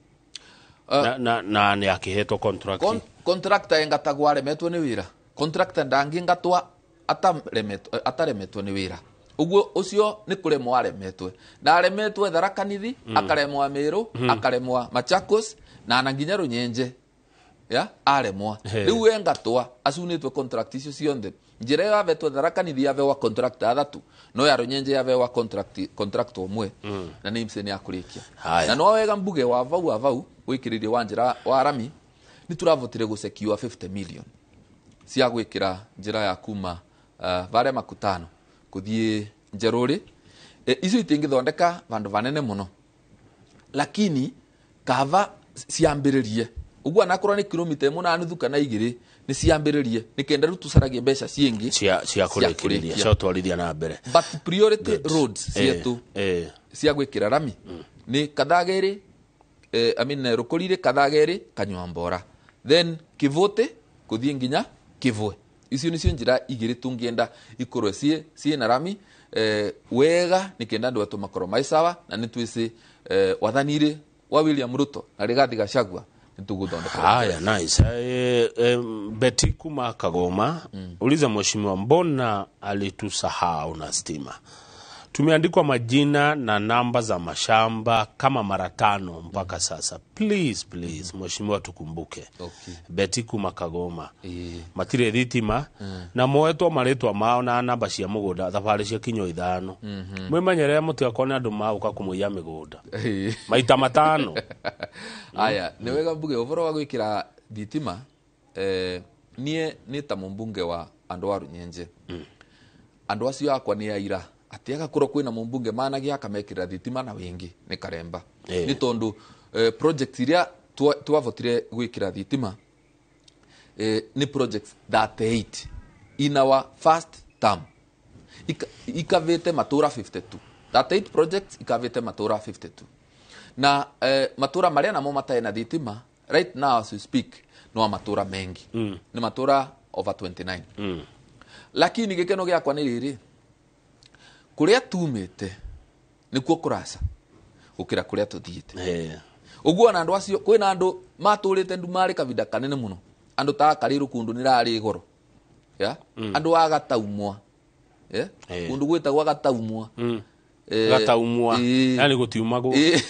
na ni akihetwo contract? Contractor engatagwo aremetwo ni wira. Contractor ndangĩingatwa ataremetwo ni wira. Uguo ucio ni kuremwo aremetwe na aremetwe Tharaka Nithi, akaremwa Meru, akaremwa Machakos na nginya Runyenje ya aremwa riu engatwa acunitwe contract icio cionthe Njira ĩyo yavetwo Tharaka Nithi yavewa contract athatu, no ya Runyenje yavewa contract ũmwe, na nĩ imse nĩ akũrĩkia. Haya. Na no wega mbuge wa vau wa vau gwĩkĩrĩria wa njĩra wa rami nĩ tũravotire gũsekiwa 50 million cia gwĩkĩra njĩra ya kuma varia Makutano kũthiĩ Njerũrĩ. Icio itingĩthondeka vandũ vanene mũno, lakini kava ciambĩrĩrie ũguo, anakorwo nĩ kilomita ĩmwe na nuthu kana igĩrĩ, nĩ ciambĩrĩrie nĩ kenda rĩu tũcaragie mbeca ciĩngĩ cia kũrĩkĩrĩria, cia gũtwarithia na mbere. But priority roads cietu cia gwĩkĩra rami nĩ Kathagĩrĩ, I mean, Rũkũrire, Kathagĩrĩ, Kanyuambora, then Kĩvũtĩ kũthiĩ nginya Kĩvwe. Icio nĩcio njĩra igĩrĩ tũngĩenda ikorwo ciĩ na rami wega, nĩ kenda andũ atũ makorwo mai sawa. Na nĩ twĩcĩ wathanirĩ wa William Ruto na Rigathi Gachagua nĩ tũgũthondeka. Haya, nice. Betty kuma Kagoma, uliza mheshimiwa, mbona alitusahau na stima? Tumeandikwa majina na namba za mashamba kama mara tano mpaka sasa. Please, please, mheshimiwa, tukumbuke. Betty kuma Kagoma. Matirĩ thitima na moetwo marĩtwa mao na namba cia mũgũnda thabarĩ cia kinyo ithano. Mwĩmenyerere mũtigakorwo nĩ andũ magũka kũmũiya mĩgũnda. Maita matano. Aya, nĩ wega mbuge ũhoro wa gwĩkĩra thitima, niĩ nĩ ta mũmbunge wa andũ a Runyenje, andũ acio akwa nĩ aira atĩ agakorwo kwĩna mũmbunge managia akamekĩrĩra thitima na wĩngĩ nĩ Karemba. Nĩ tondũ project iria twavotire gwĩkĩra thitima nĩ projects 38 in our first term. Ikavĩte matũra 52, 38 projects ikavĩte matũra 52, na matũra marĩa namo matarĩ na thitima right now as we speak no matũra mengi, nĩ matũra over 29. Lakini gĩkeno gĩakwa nĩ rĩrĩ, kũrĩa tumĩte nĩkuo kũraca gũkĩra kũrĩa tũthiĩte. Ũguo ona andũ acio, kwĩna andũ matũrĩte ndumarĩ kavinda kanene mũno, andũ ta Karĩrũ kũndũ nĩ rarĩ goro ya andũ a Gataumwa, yeah? Kũndũ gwĩtagwo Gataumwa. Gataumwa. Yani gũtiumagwo. Nĩ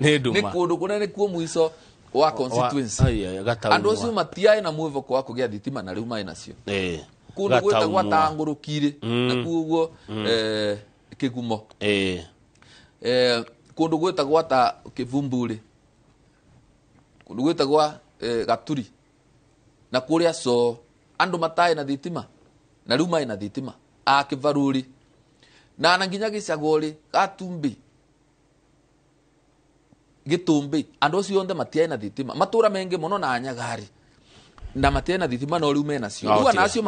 nĩ nduma. Kũndũ kũnene kuo mũico wa constituency. Ai, ai, Gataumwa. Andũ acio matiaĩ na mwĩvoko wa kũgĩa thitima na rĩu maĩ nacio. Kũndũ gwĩtagwo Gataumwa. Tangũrũkirĩ na kuo ũguo Kĩgumo, kũndũ gwĩtagwo ta Kĩvumburi, kũndũ gwĩtagwo Gaturi na kũrĩa so andũ mataĩ na thitima na rĩu maĩ na thitima, a Kĩvarũri na nginya gĩcagorĩ Gatumbi, Gĩtũmbĩ, andũ acio othe matiaĩ na thitima, matũra mengĩ mũno na Nyagari na matiaĩ na thitima, no rĩu menacio. No, rĩu ona tiga. acio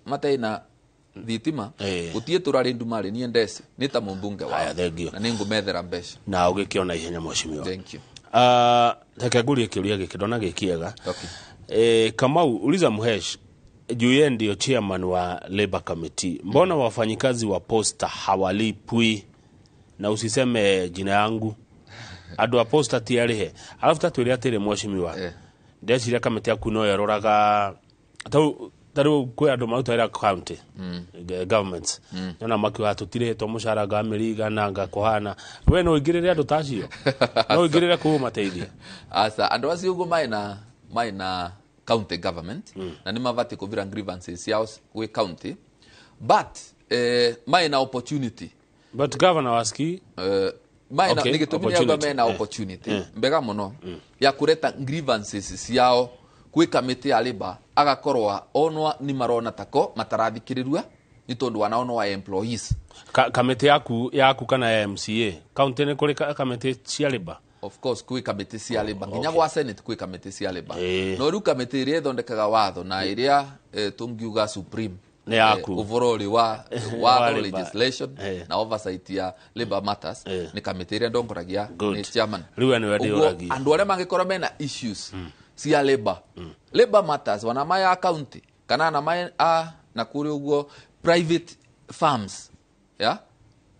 mataĩ na thitima, gũtiĩ tũra rĩ ndumarĩ niĩ ndeci nĩ ta mũmbunge wao. Haya, thank you. Na nĩ ngũmethera mbeca. Na ũgĩkĩona ihenya, mheshimiwa. Thank you. Reke ngurie kĩũria gĩkĩ ndona gĩ kĩega. Okay. Kamau, uliza Mhesh juu yeye ndio chairman wa Labor Committee, mbona wafanyikazi wa posta hawalipwi? Na usiseme jina yangu, andũ a posta ti arĩhe. Alafu tatwĩre atĩrĩ, mheshimiwa, ndeciria kamĩtĩ yaku no ĩroraga ta rĩu kwĩ andũ marutaga wĩra county governments, nona makiuga tũtirĩhĩtwo mũcara nga mĩriga na nga kũhana, we no ũingĩrĩre andũ ta acio, no ũingĩrĩre kũu ũmateithie? Asa, andũ acio ũguo maĩ na county government na nĩ mabatiĩ kũvira grievances ciao gwĩ county, but maĩ na opportunity. But governor waski Maĩ na Okay, nĩ gĩtũmi nĩ auga opportunity. mena opportunity mbega mũno ya kũreta grievances ciao gwĩ kamĩtĩ ya labor, agakorwa onwa nĩ marona tako matarathikĩrĩrua nĩ tondũ wanao no wa employees. Kamĩtĩ yaku kana ya MCA county, nĩ kũrĩ kamĩtĩ cia labor? Of course kwĩ kamĩtĩ cia labor, nginya gwa senate kwĩ kamĩtĩ cia labor. No rĩu kamĩtĩ ĩrĩa ĩthondekaga watho na ĩrĩa tũngiuga supreme Nĩ yaku. Ũhoro ũrĩ wa Wa watho, labor. legislation na oversight ya labor matters nĩ kamĩtĩ ĩrĩa ndongoragia, Good. nĩ chairman. Rĩu we nĩwe Ũguo, ndĩũragia. andũ arĩa mangĩkorwo mena issues cia labor matters, wana maya a county kana na maya a na kũrĩ ũguo private firms ya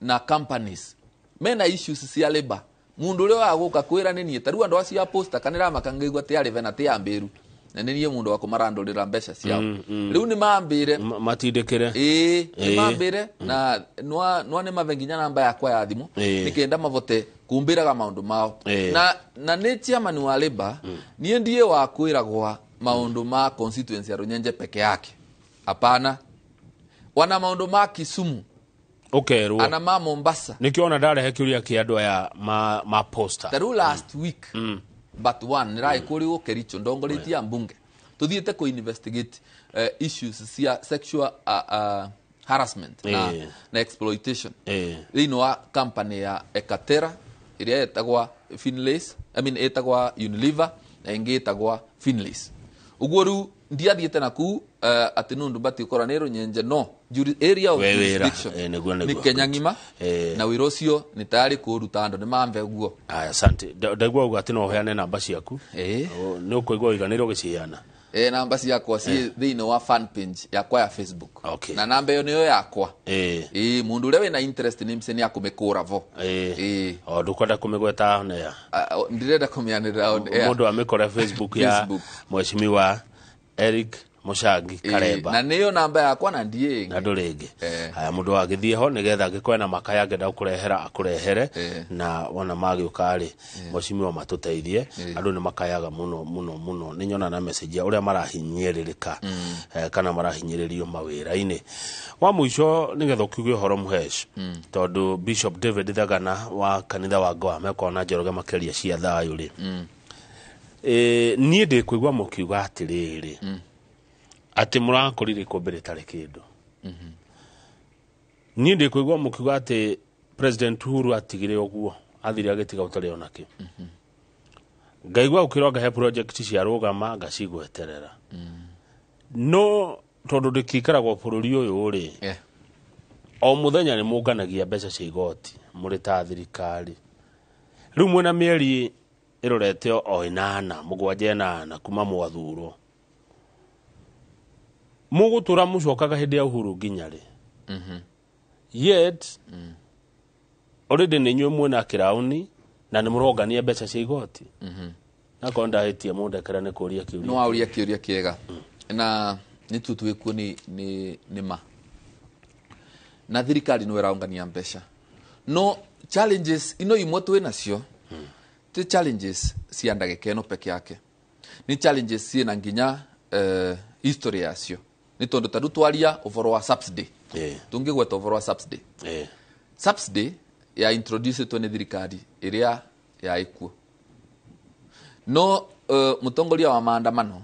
na companies mena issues cia labor, mundu ũrĩa wagũka kwĩra nĩ niĩ. Ta rĩu andũ acio a posta kanĩra makangaigua atĩ arĩve na ti ambĩru, na nĩ niĩ mũndũ wa kũmarandũrĩra mbeca ciao. Rĩu nĩ mambĩre Matindĩkĩre. Ĩĩ, nĩ mambĩre na nwa nĩ mave nginya namba yakwa ya thimũ nĩ kenda mavote kumbĩraga maũndũ mao. Na nĩ chairman wa labor, niĩ ndiĩ wa kwĩragwa maũndũ ma constituency ya Runyenje peke yake, hapana. Wana maundu ma Kisumu Ũkerwo. Ana ma Mombasa. Nĩkĩo ona ndarehe kĩũria kĩa andũ aya ma posta. Taru last week but one nĩraĩ kũrĩ Kericho ndongoretie ambunge tuthiĩte ku investigate issues cia sexual harassment na exploitation thĩinĩ wa company ya Ekatera ĩrĩa ĩtagwa Finlays, I mean ĩtagwa Unilever na ĩngĩ ĩtagwa Finlays. Ũguo rĩu ndiathiĩte naku atĩ nũndũ batiĩ gũkorwo nĩ rũnyenje no area of We wĩra. jurisdiction Nĩguo, nĩ nĩguo. Kenya ng'ima na wĩra ũcio nĩ tayarĩ kũũruta andũ nĩ mambe guo. Aya, asante. Ndaigua uga atĩ no ũheane namba ciaku. Nĩ ũkũigua ũiganĩire ũgĩciheana? Namba ciakwa ciĩ thĩinĩ wa fan page yakwa ya Facebook. Okay. Na namba ĩyo nĩyo yakwa. Mũndũ ũrĩa wĩna interest nĩ mse nĩ akũmĩkũra vo. O ndũkwenda kũmĩgweta on air? Ndirenda kũmĩanĩrĩra on air. Mũndũ amĩkore Facebook ya Facebook. Mheshimiwa Eric Mũchangi Karemba. Na nĩyo namba yakwa na ndiĩ ĩngĩ. Na ndũrĩ ĩngĩ. Haya, mũndũ agĩthiĩ ho nĩgetha angĩkorwo ena makaya angĩenda gũkũrehera akũrehere, na wona magĩũka rĩ, mheshimiwa matũteithie. Andũ nĩ makayaga mũno mũno mũno, nĩ nyona na message ya ũrĩa marahinyĩrĩrĩka, kana marahinyĩrĩrio mawĩra-inĩ. Wa mũico nĩgetha ũkiuge ũhoro mũhesh, tondũ Bishop David Thagana wa kanitha wa Goa mekorwo na Njoroge makĩria cia thayũ rĩ, niĩ ndĩkũigua mũkiuga atĩrĩrĩ, atĩ mũrakorire ikũmbĩ rĩtarĩ kĩndũ. Niĩ ndĩkũigua mũkiuga atĩ President Uhuru atigire ũguo, athire agĩtiga ũtarĩ ona kĩ. Ngaigua ũkĩrwo ngahe project cia rũgama ngacigweterera. No tondũ ndĩkĩikaragwo bũrũri ũyũ rĩ, o mũthenya nĩ mũnganagia mbeca cia igoti mũrĩ ta thirikari. Rĩu mwĩna mĩeri ĩrorete o 8, 7 8 kuma mwathurwo. Mũgũtũra mũcokaga hĩndĩ ya Uhuru nginya rĩ? Yet, already nĩ inyuĩ mwĩna kĩrauni na nĩ mũrongania mbeca cia igoti. Nakorwo ndahĩtia mũndekere nĩ kũria kĩũria. No waũria kĩũria kĩega. Na nĩ tu twĩkuo nĩ ma. Na thirikari nĩ ĩraungania mbeca. No challenges ino imwe twĩ nacio, ti challenges cia ndagĩka ĩno peke yake. Nĩ challenges ciĩna nginya history yacio. Nĩ tondũ ta rĩu twaria ũhoro wa subsidy. Tũngĩgweta ũhoro wa subsidy. Subsidy ya introducetwo nĩ thirikari ĩrĩa ya ĩkuo. No mũtongoria wa maandamano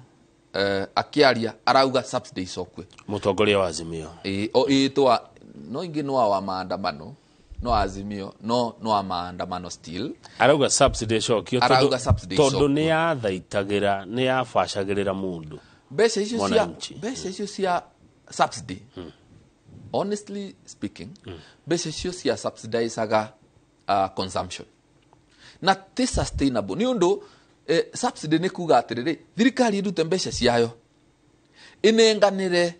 akĩaria arauga subsidy icokwe. Mũtongoria wa Azimio. O, twa, no ingĩ no wa maandamano, no Azimio, no wa maandamano still. Arauga subsidy icokio Arauga subsidy tondũ icokio. nĩ yathaitagĩra, nĩ yabacagĩrĩra mũndũ. Mbeca icio cia Mwananchi. mbeca icio cia subsidy. Honestly speaking, mbeca icio cia subsidizaga consumption. Na ti sustainable. Nĩ ũndũ subsidy nĩ kuga atĩrĩrĩ, thirikari ĩrute mbeca ciayo ĩnenganĩre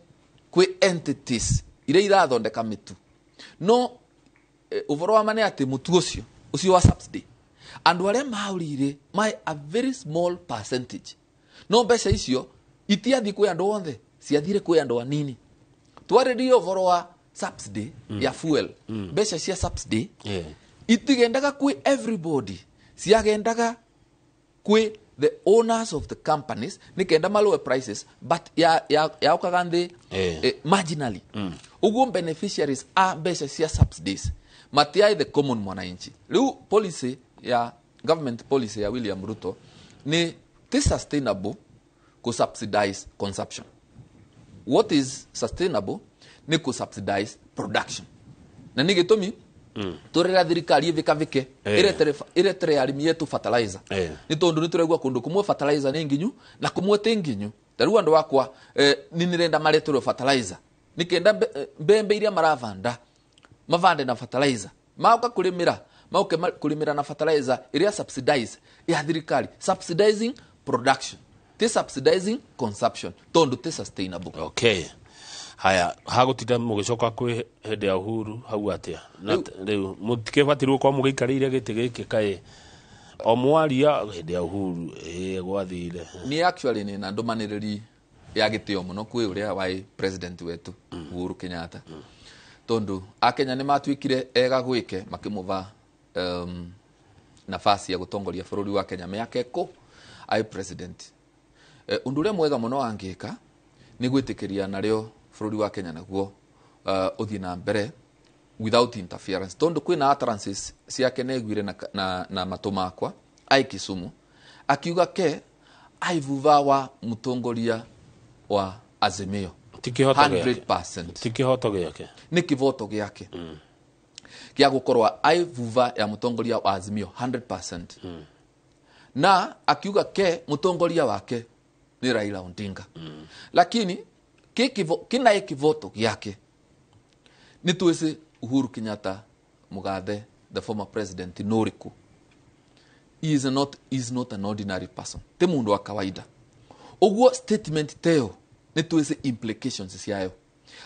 kwĩ entities iria irathondeka mĩtu. No ũhoro wa ma nĩ atĩ mũtu ũcio wa subsidy, andũ arĩa maũrĩire my a very small percentage. No mbeca icio itiathiĩ kwĩ andũ othe, ciathire kwĩ andũ anini. Twarĩrie ũhoro wa subsidy ya fuel. Mbeca cia subsidy itigendaga kwĩ everybody, ciagendaga kwĩ the owners of the companies nĩ kenda ma lower prices, but yaũkaga nthĩ marginally. Ũguo beneficiaries a mbeca cia subsidies matiai the common mwananchi. Rĩu policy ya government, policy ya William Ruto nĩ ti sustainable ku subsidize consumption. What is sustainable nĩ ku subsidize production. Na nĩ gĩtũmi tũrĩra thirikari ĩvĩkavĩke ĩretere arĩmi yetu fertilizer. Nĩ tondũ nĩ tũraigua kũndũ kũmwe fertilizer nĩ nginyu na kũmwe ti nginyu. Ta rĩu andũ akwa nĩ nĩrenda mareterwo fertilizer nĩ kenda mbembe iria maravanda mavande na fertilizer, maoka kũrĩmĩra mauke kũrĩmĩra na fertilizer ĩrĩa subsidize ya thirikari, subsidizing production ti subsidizing consumption tondũ ti sustainable. Okay. Haya, hagũtinda mũgĩcoka kwĩ hĩndĩ ya Uhuru hau atĩa? Na rĩu mũtikĩbatirwo gũkorwo mũgĩikarĩire gĩtĩ gĩkĩ kaĩ o mwaria hĩndĩ ya Uhuru gwathire. Ni actually nĩ na ndũmanĩrĩri ya gĩtĩo mũno kwĩ ũrĩa warĩ president wetu Uhuru Kenyatta. Tondũ akenya nĩ matuĩkire ega gwĩke makĩmũva nafasi ya gũtongoria bũrũri wa Kenya mĩaka ĩkũ ai president. Ũndũ ũrĩa mwega mũno angĩka nĩ gwĩtĩkĩria narĩo bũrũri wa Kenya naguo uthie na mbere without interference tondu kwina utterances ciake neguire na matu makwa ai Kisumu akiuga ke aivuva wa mutongoria wa Azimio ti kihoto giake 100% ti kihoto giake ni kivoto giake kia gukorwa aivuva ya mutongoria wa Azimio 100%. Na akiuga ke mutongoria wake ni Raila Odinga. Lakini kina kivoto giake ni tuwese Uhuru Kenyatta Mugathe the former president noriku. He is not an ordinary person. Te mundu wa kawaida. Uguo statement teo ni tuwese implications ciayo.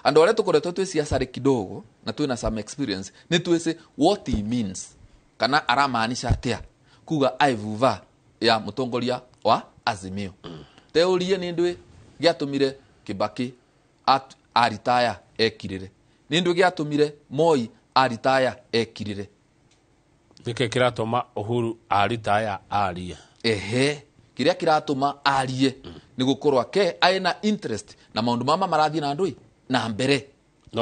Andu aria tukoretwo twi siasa kidogo na twina some experience ni tuwese what he means kana aramaanisha atia kuga aivuva ya mutongoria wa Azimio. Teurie ni ndwi giatumire Kibaki aritaya ekirire. Ni ndwi giatumire Moi aritaya ekirire. Nike kiratuma Uhuru aritaya arie. Ehe, kiria kiratuma arie ni gukorwa ke aina interest na maundu mama marathi na ndui na mbere.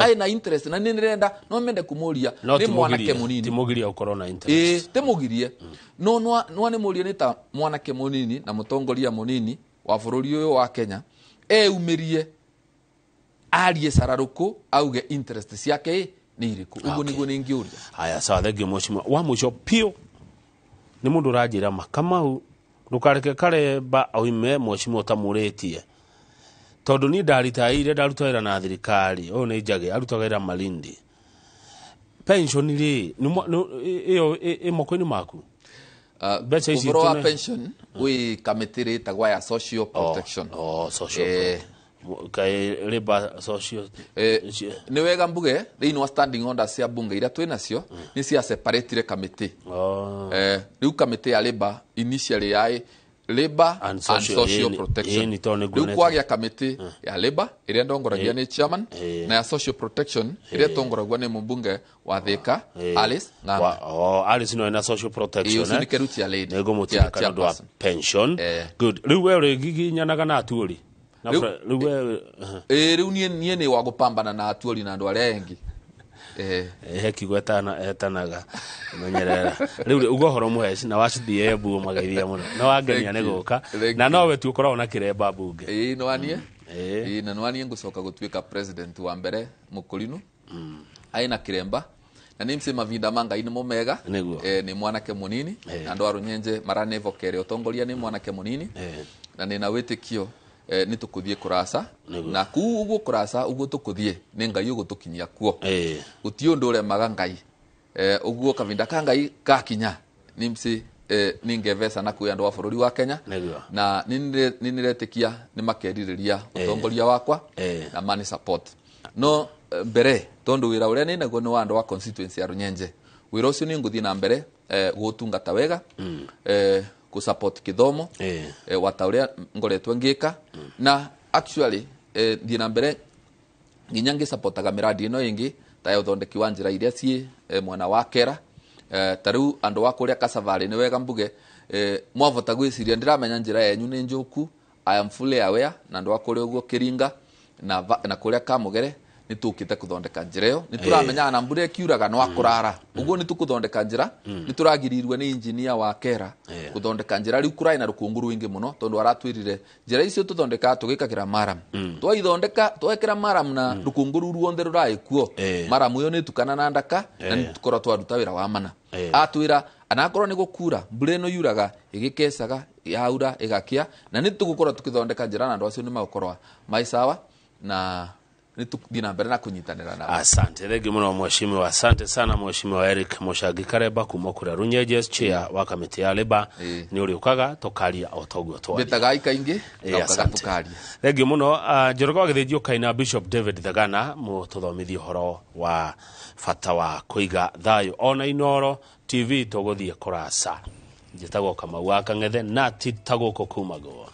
Aina interest na ni nirenda no mende kumuria ni mwanake munini. Timugiria ukorwo na interest. Timugirie. No no ni murie ni ta mwanake munini na mutongoria munini wa bururi uyu wa Kenya eumirie arie sararuku auge interest ciake ni iriku. Uguo niguo ningiuria. Haya sawa, thengiũ mheshimiwa. Wa mwisho pio ni mundu uranjira Makamau ndukareke Karemba oime mheshimiwa utamuritie tondu ni ndaritaire ndaruta wira na thirikari uyu ni Njage arutaga wira Malindi. Pension ri iyo i moko-inĩ maku? Mbeca ici ũhoro wa pension wi kamĩtĩ ĩtagwo ya social protection. Social kai labor social ni wega mbuge thĩinĩ wa standing orders cia bunge iria twĩ nacio ni cia separatire kamĩtĩ. Rĩu kamĩtĩ ya labor initially yaĩ labor and social protection. Rĩu kwagĩa kamĩtĩ ya labor ĩrĩa ndongoragia nĩ chairman na ya social protection ĩrĩa tongoragwo nĩ mũmbunge wa Thika Alice Ng'ang'a. Alice no ena social protection. Ũcio nĩ kerutia lady. Nĩngũmũtirika nĩ ũndũ wa pension. Good. Rĩu we ũrĩgiginyanaga na atuũri? Rĩu niĩ nĩ wa gũpambana na atuũri na andũ arĩa engi. He kiugo etanaga menyerera. Rĩu ugo horo mũheci na wacithie Embu magaithia mũno. Na wangenia nĩ gũka. Na nowe tu ũkoragwo na kĩremba mbunge. Ĩĩ no anie. Ĩĩ na no anie ngũcoka gũtuĩka president wa mbere mũkũrinu. Aina kĩremba. Na nĩ mse mavinda ma Ngai nĩmo mega. Nĩ mwanake mũnini. Na andũ a Rũnyenje maranevokere ũtongoria nĩ mwanake mũnini. Na nĩna wĩtĩkio nĩ tũkũthiĩ kũraca na kuu uguo kũraca uguo tũkũthiĩ nĩ Ngai ũgũtũkinyia kuo. Gũtirĩ ũndũ ũremaga Ngai. Uguo kavinda ka Ngai gakinya nĩ mse ningevesa na kwĩ andũ a bũrũri wa Kenya na nĩ nĩretĩkia nĩ makerirĩria ũtongoria wakwa na mani support. No mbere tondu wĩra ũrĩa nĩnaguo nĩ wa andũ a constituency ya Rũnyenje. Wĩra ũcio nĩ ngũthiĩ na mbere gũtungata wega ku support kithomo wata uria ngoretwo ngika na actually thie na mbere nginya ngisupportaga miradi ino ingi ta ya uthondeki wa njira iria ci mwena wa Kera ta riu andu wa kuria Kasavali ni wega mbuge mwavota gwiciria ndiramenya njira yenyu ni njuku. I am fully aware na andu wa kuria uguo Kiringa na kuria Kamugere ni tukite kuthondeka njira iyo ni turamenya na mbura ikiuraga no akurara uguo ni tukuthondeka njira ni turagirirwe ni engineer wa Kera kuthondeka njira riu kurai na rukungu rwingi muno tondu aratwirire njira icio tuthondeka tugikagira maram twaithondeka twekira maram na rukungu ruru ruonthe rurai kuo maram iyo ni tukana na ndaka na ni tukorwo twaruta wira wa mana atwira anakorwo ni gukura mbura ino yuraga igikecaga yaura igakia na ni tugukorwo tukithondeka njira na andu acio ni magukorwo mai sawa na nituthii mbere na kunyitanira na. Asante thengiũ mũno mheshimiwa. Asante sana mheshimiwa Eric Mũchangi Karemba kuma kũrĩa Runyenjes chair wa kamĩtĩ ya Labour. Nĩ ũrĩũkaga tũkaria o toguo twaria. Mbĩtaga kaingĩ ũkaga tũkaria. Thengiũ mũno. Njoroge wa Gĩthĩnji ũkaina Bishop David Thagana mũtũthomithie ũhoro wa bata wa kũiga thayũ. Ona Inooro TV tũgũthiĩ kũraca. Njĩtagwo Kamau wa Kang'ethe na ti ta gũkũ kumagwo.